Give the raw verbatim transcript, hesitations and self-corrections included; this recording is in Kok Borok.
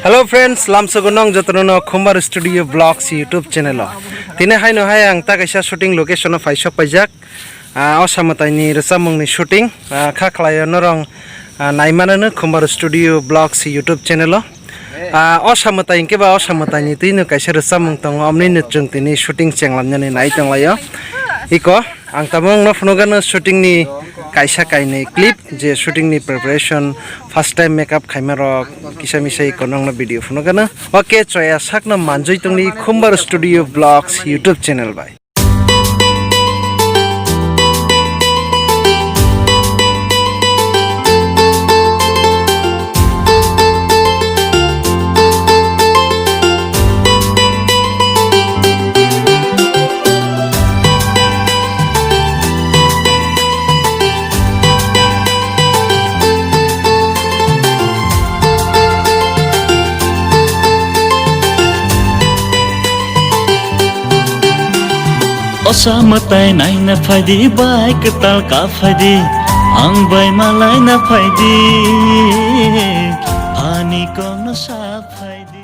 Hello friends, lamsogo nong jotono no Khumbar Studio Vlogs YouTube channel o. Tini haino hai ang ta kaisa shooting location o phai sok paijak. Ah, Osa Mwtaini rwchapmungni shooting. Ah, kha khlaio norong, ah, naimanano Khumbar Studio Vlogs YouTube channel o. Ah, Osa Mwtai hinkhe ba Osa Mwtaini twino kaisa rwchapmung tongo, omnino chwng tini shooting chenglamnani nai tonglaio. Iko ang tabuk no phunukgano shooting ni kaisa kainwi clip, je shooting ni preparation, first time makeup khaima rok, kisa misa iko nongno video phunukgano. Oke, choya sakno manjui tongni Khumbar Studio Vlogs YouTube channel bai. Osa Mwtai naina phaidi, bai kwtal ka phaidi, ang bai malaina phaidi, ani kokno sa phaidi.